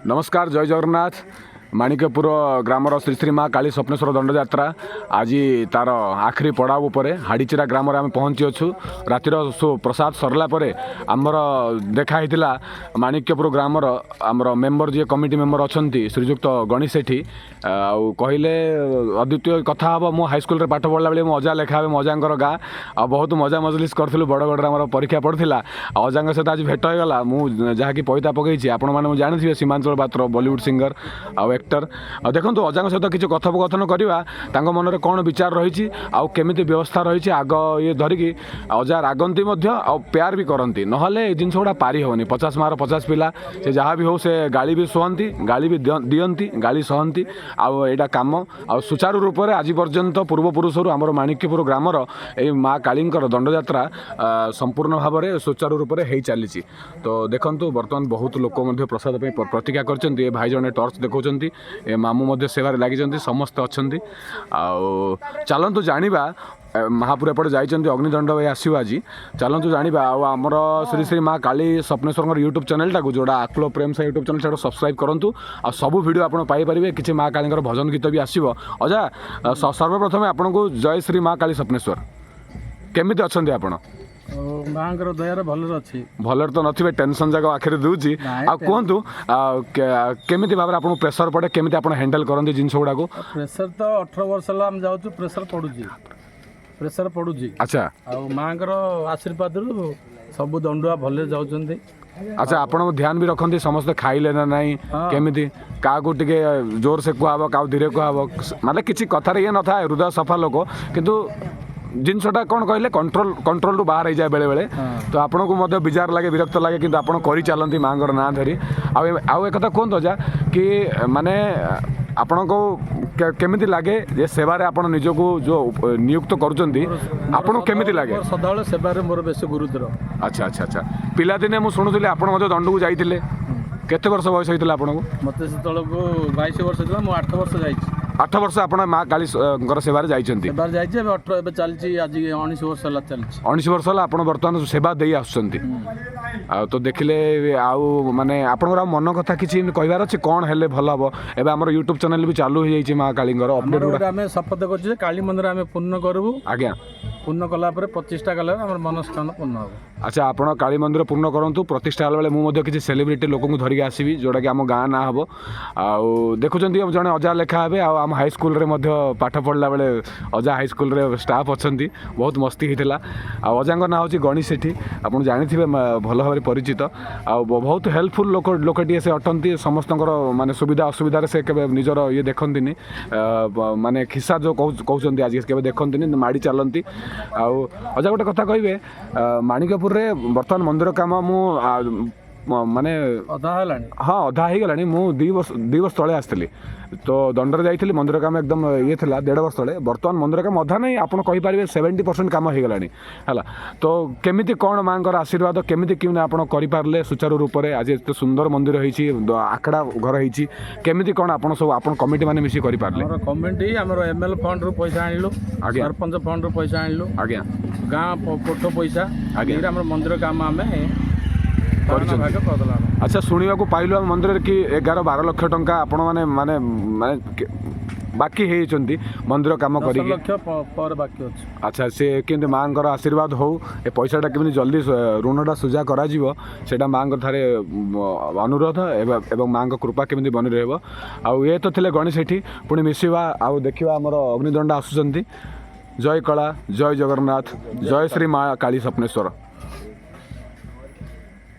ନମସ୍କାର, ଜୟ ଜଗନ୍ନାଥ। ମାଣିକ୍ୟପୁର ଗ୍ରାମର ଶ୍ରୀ ଶ୍ରୀ ମା କାଳୀ ସ୍ୱପ୍ନେଶ୍ୱର ଦଣ୍ଡଯାତ୍ରା ଆଜି ତାର ଆଖରି ପଡ଼ାବ ଉପରେ ହାଡ଼ିଚିରା ଗ୍ରାମରେ ଆମେ ପହଞ୍ଚି ଅଛୁ। ରାତିର ପ୍ରସାଦ ସରିଲା ପରେ ଆମର ଦେଖା ହେଇଥିଲା ମାଣିକ୍ୟପୁର ଗ୍ରାମର ଆମର ମେମ୍ବର, ଯିଏ କମିଟି ମେମ୍ବର ଅଛନ୍ତି, ଶ୍ରୀଯୁକ୍ତ ଗଣେଶ ସେଠୀ। ଆଉ କହିଲେ ଅଦ୍ୱିତୀୟ କଥା ହେବ। ମୁଁ ହାଇସ୍କୁଲରେ ପାଠ ପଢ଼ିଲା ବେଳେ ମୁଁ ଅଜା ଲେଖା ହେବେ, ମୋ ଅଜାଙ୍କର ଗାଁ। ଆଉ ବହୁତ ମଜା ମଜଲିସ୍ କରିଥିଲୁ। ବଡ଼ଗଡ଼ରେ ଆମର ପରୀକ୍ଷା ପଡ଼ିଥିଲା। ଆଉ ଅଜାଙ୍କ ସହିତ ଆଜି ଭେଟ ହେଇଗଲା। ମୁଁ ଯାହାକି ପଇତା ପକେଇଛି, ଆପଣମାନେ ମୁଁ ଜାଣିଥିବେ, ସୀମାଞ୍ଚଳ ପାତ୍ର, ବଲିଉଡ଼ ସିଙ୍ଗର ଆଉ ଆକ୍ଟର। ଆଉ ଦେଖନ୍ତୁ, ଅଜାଙ୍କ ସହିତ କିଛି କଥୋପକଥନ କରିବା, ତାଙ୍କ ମନରେ କ'ଣ ବିଚାର ରହିଛି ଆଉ କେମିତି ବ୍ୟବସ୍ଥା ରହିଛି। ଆଗ ଇଏ ଧରିକି ଅଜା ରାଗନ୍ତି ମଧ୍ୟ ଆଉ ପ୍ୟାର ବି କରନ୍ତି। ନହେଲେ ଏ ଜିନିଷ ଗୁଡ଼ା ପାରି ହେବନି। 50 ମାର 50 ପିଲା, ସେ ଯାହା ବି ହଉ, ସେ ଗାଳି ବି ଶୁଅନ୍ତି, ଗାଳି ବି ଦିଅନ୍ତି, ଗାଳି ସହନ୍ତି। ଆଉ ଏଇଟା କାମ ଆଉ ସୁଚାରୁ ରୂପରେ ଆଜି ପର୍ଯ୍ୟନ୍ତ ପୂର୍ବପୁରୁଷରୁ ଆମର ମାଣିକ୍ୟପୁର ଗ୍ରାମର ଏଇ ମା କାଳୀଙ୍କର ଦଣ୍ଡଯାତ୍ରା ସମ୍ପୂର୍ଣ୍ଣ ଭାବରେ ସୁଚାରୁ ରୂପରେ ହେଇ ଚାଲିଛି। ତ ଦେଖନ୍ତୁ, ବର୍ତ୍ତମାନ ବହୁତ ଲୋକ ମଧ୍ୟ ପ୍ରସାଦ ପାଇଁ ପ୍ରତୀକ୍ଷା କରିଛନ୍ତି। ଏ ଭାଇ ଜଣେ ଟର୍ଚ୍ଚ ଦେଖାଉଛନ୍ତି, ଏ ମାମୁଁ ମଧ୍ୟ ସେବାରେ ଲାଗିଛନ୍ତି, ସମସ୍ତେ ଅଛନ୍ତି। ଆଉ ଚାଲନ୍ତୁ ଜାଣିବା, ମହାପୁର ଏପଟେ ଯାଇଛନ୍ତି, ଅଗ୍ନିଦଣ୍ଡ ଭାଇ ଆସିବ ଆଜି। ଚାଲନ୍ତୁ ଜାଣିବା। ଆଉ ଆମର ଶ୍ରୀ ଶ୍ରୀ ମା କାଳୀ ସ୍ୱପ୍ନେଶ୍ୱରଙ୍କର ୟୁଟ୍ୟୁବ୍ ଚ୍ୟାନେଲଟାକୁ, ଯେଉଁଟା ଆକୁଳ ପ୍ରେମ ସାଇ ୟୁଟ୍ୟୁବ୍ ଚ୍ୟାନେଲ୍, ସେଇଟା ସବସ୍କ୍ରାଇବ୍ କରନ୍ତୁ ଆଉ ସବୁ ଭିଡ଼ିଓ ଆପଣ ପାଇପାରିବେ। କିଛି ମା କାଳୀଙ୍କର ଭଜନ ଗୀତ ବି ଆସିବ। ଅଜା, ସର୍ବପ୍ରଥମେ ଆପଣଙ୍କୁ ଜୟ ଶ୍ରୀ ମା କାଳୀ ସ୍ୱପ୍ନେଶ୍ୱର। କେମିତି ଅଛନ୍ତି ଆପଣ? ଆଉ ମାଙ୍କର ଦୟାରେ ଭଲରେ ଅଛି। ଭଲରେ ତ ନଥିବେ, ଟେନସନ୍ ଯାକ ଆଖିରେ ଦେଉଛି। ନାଇଁ। ଆଉ କୁହନ୍ତୁ, ଆଉ କେମିତି ଭାବରେ ଆପଣଙ୍କୁ ପ୍ରେସର ପଡ଼େ, କେମିତି ଆପଣ ହ୍ୟାଣ୍ଡେଲ୍ କରନ୍ତି ଜିନିଷ ଗୁଡ଼ାକୁ? ପ୍ରେସର ତ 18 ବର୍ଷ ହେଲା ଆମେ ଯାଉଛୁ, ପ୍ରେସର ପଡ଼ୁଛି, ପ୍ରେସର ପଡ଼ୁଛି। ଆଉ ମାଙ୍କର ଆଶୀର୍ବାଦରୁ ସବୁ ଦଣ୍ଡୁଆ ଭଲରେ ଯାଉଛନ୍ତି। ଆଚ୍ଛା, ଆପଣ ଧ୍ୟାନ ବି ରଖନ୍ତି ସମସ୍ତେ ଖାଇଲେ ନା ନାହିଁ? କେମିତି କାହାକୁ ଟିକେ ଜୋର ସେ କୁହାହବ, କାହାକୁ ଧୀରେ କୁହାହବ, ମାନେ କିଛି କଥାରେ ଇଏ ନଥାଏ। ହୃଦୟ ସଫା ଲୋକ, କିନ୍ତୁ ଜିନିଷଟା କ'ଣ କହିଲେ କଣ୍ଟ୍ରୋଲରୁ ବାହାର ହେଇଯାଏ ବେଳେବେଳେ। ତ ଆପଣଙ୍କୁ ମଧ୍ୟ ବିଜାର ଲାଗେ, ବିରକ୍ତ ଲାଗେ, କିନ୍ତୁ ଆପଣ କରିଚାଲନ୍ତି ମାଆଙ୍କର ନାଁ ଧରି। ଆଉ ଏକଥା କୁହନ୍ତୁ ଅଜା କି ମାନେ ଆପଣଙ୍କୁ କେମିତି ଲାଗେ ଯେ ସେବାରେ ଆପଣ ନିଜକୁ ଯେଉଁ ନିଯୁକ୍ତ କରୁଛନ୍ତି, ଆପଣଙ୍କୁ କେମିତି ଲାଗେ? ମୋର ସଦାବେଳେ ସେବାରେ ମୋର ବେଶୀ ଗୁରୁତ୍ୱ। ଆଚ୍ଛା, ପିଲାଦିନେ ମୁଁ ଶୁଣୁଥିଲି ଆପଣ ମଧ୍ୟ ଦଣ୍ଡକୁ ଯାଇଥିଲେ। କେତେ ବର୍ଷ ବୟସ ହେଇଥିଲା ଆପଣଙ୍କୁ? ମୋତେ ସେତେବେଳକୁ 22 ବର୍ଷ ଥିଲା। ମୁଁ 8 ବର୍ଷ ଯାଇଛି। 8 ବର୍ଷ ଆପଣ ମା କାଳୀଙ୍କର ସେବାରେ ଯାଇଛନ୍ତି? ସେବାରେ ଯାଇଛି। ଏବେ 18, ଏବେ ଚାଲିଛି, ଆଜି 19 ବର୍ଷ ହେଲା ଚାଲିଛି। 19 ବର୍ଷ ହେଲା ଆପଣ ବର୍ତ୍ତମାନ ସେବା ଦେଇ ଆସୁଛନ୍ତି। ଆଉ ତ ଦେଖିଲେ, ଆଉ ମାନେ ଆପଣଙ୍କର ଆଉ ମନ କଥା କିଛି କହିବାର ଅଛି, କ'ଣ ହେଲେ ଭଲ ହେବ? ଏବେ ଆମର ୟୁଟ୍ୟୁବ୍ ଚ୍ୟାନେଲ୍ ବି ଚାଲୁ ହେଇଯାଇଛି ମା କାଳୀଙ୍କର ଆମର ଅପଡେଟ୍ ଗୁଡ଼ା। ଗୋଟେ ଆମେ ଶପଥ କରୁଛୁ ଯେ କାଳୀ ମନ୍ଦିର ଆମେ ପୂର୍ଣ୍ଣ କରିବୁ। ପୂର୍ଣ୍ଣ କଲା ପରେ, ପ୍ରତିଷ୍ଠା କଲା ପରେ ଆମର ମନସ୍କାମନା ପୂର୍ଣ୍ଣ ହେବ। ଆଚ୍ଛା, ଆପଣ କାଳୀ ମନ୍ଦିର ପୂର୍ଣ୍ଣ କରନ୍ତୁ। ପ୍ରତିଷ୍ଠା ହେଲା ବେଳେ ମୁଁ ମଧ୍ୟ କିଛି ସେଲିବ୍ରିଟି ଲୋକଙ୍କୁ ଧରିକି ଆସିବି, ଯେଉଁଟାକି ଆମ ଗାଁ ନାଁ ହେବ। ଆଉ ଦେଖୁଛନ୍ତି, ଜଣେ ଅଜା ଲେଖା ହେବେ। ଆଉ ଆମ ହାଇସ୍କୁଲରେ ମଧ୍ୟ ପାଠ ପଢ଼ିଲା ବେଳେ ଅଜା ହାଇସ୍କୁଲରେ ଷ୍ଟାଫ୍ ଅଛନ୍ତି। ବହୁତ ମସ୍ତି ହେଇଥିଲା। ଆଉ ଅଜାଙ୍କ ନାଁ ହେଉଛି ଗଣେଶ ସେଠୀ, ଆପଣ ଜାଣିଥିବେ, ଭଲ ଭାବରେ ପରିଚିତ। ଆଉ ବହୁତ ହେଲ୍ପଫୁଲ୍ ଲୋକ, ଲୋକଟିଏ ସେ ଅଟନ୍ତି। ସମସ୍ତଙ୍କର ମାନେ ସୁବିଧା ଅସୁବିଧାରେ ସେ କେବେ ନିଜର ଇଏ ଦେଖନ୍ତିନି, ମାନେ ଖିସା ଯେଉଁ କହୁଛନ୍ତି ଆଜି, କେବେ ଦେଖନ୍ତିନି, ମାଡ଼ି ଚାଲନ୍ତି। ଆଉ ଅଜା, ଗୋଟେ କଥା କହିବେ, ମାଣିକପୁରରେ ବର୍ତ୍ତମାନ ମନ୍ଦିର କାମ ମୁଁ ମାନେ ଅଧା ହେଲାଣି। ହଁ, ଅଧା ହେଇଗଲାଣି। ମୁଁ 2 ବର୍ଷ ତଳେ ଆସିଥିଲି, ତ ଦଣ୍ଡରେ ଯାଇଥିଲି। ମନ୍ଦିର କାମ ଏକଦମ ଇଏ ଥିଲା ଦେଢ଼ ବର୍ଷ ତଳେ। ବର୍ତ୍ତମାନ ମନ୍ଦିର କାମ ଅଧା ନାହିଁ, ଆପଣ କହିପାରିବେ 70% କାମ ହେଇଗଲାଣି। ହେଲା ତ କେମିତି କ'ଣ ମାଆଙ୍କର ଆଶୀର୍ବାଦ, କେମିତି କେମିତି ଆପଣ କରିପାରିଲେ ସୁଚାରୁ ରୂପରେ? ଆଜି ଏତେ ସୁନ୍ଦର ମନ୍ଦିର ହେଇଛି, ଆଖଡ଼ା ଘର ହେଇଛି, କେମିତି କ'ଣ ଆପଣ ସବୁ ଆପଣ କମିଟି ମାନେ ମିଶି କରିପାରିଲେ? ଆମର କମିଟି, ଆମର ଏମ୍ଏଲ୍ଏ ଫଣ୍ଡରୁ ପଇସା ଆଣିଲୁ, ସରପଞ୍ଚ ଫଣ୍ଡରୁ ପଇସା ଆଣିଲୁ, ଗାଁ କୋଠ ପଇସା ଏଇଟା ଆମର ମନ୍ଦିର କାମ ଆମେ କରିଛନ୍ତି। ଭାଗ କରିଦେଲା ଆମେ। ଆଚ୍ଛା, ଶୁଣିବାକୁ ପାଇଲୁ ଆମ ମନ୍ଦିରରେ କି 11-12 ଲକ୍ଷ ଟଙ୍କା ଆପଣମାନେ ମାନେ ମାନେ ବାକି ହେଇଛନ୍ତି ମନ୍ଦିର କାମ 10 କରିକି। ଲକ୍ଷ ପରେ ବାକି ଅଛି। ଆଚ୍ଛା, ସେ କେମିତି ମାଆଙ୍କର ଆଶୀର୍ବାଦ ହଉ, ଏ ପଇସାଟା କେମିତି ଜଲ୍ଦି ଋଣଟା ସୁଝା କରାଯିବ, ସେଇଟା ମାଆଙ୍କ ଠାରେ ଅନୁରୋଧ ଏବଂ ମାଆଙ୍କ କୃପା କେମିତି ବନି ରହିବ। ଆଉ ଇଏ ତ ଥିଲେ ଗଣେଶ ସେଠୀ। ପୁଣି ମିଶିବା ଆଉ ଦେଖିବା, ଆମର ଅଗ୍ନିଦଣ୍ଡ ଆସୁଛନ୍ତି। ଜୟ କଳା, ଜୟ ଜଗନ୍ନାଥ, ଜୟ ଶ୍ରୀ ମା କାଳୀ ସ୍ୱପ୍ନେଶ୍ୱର।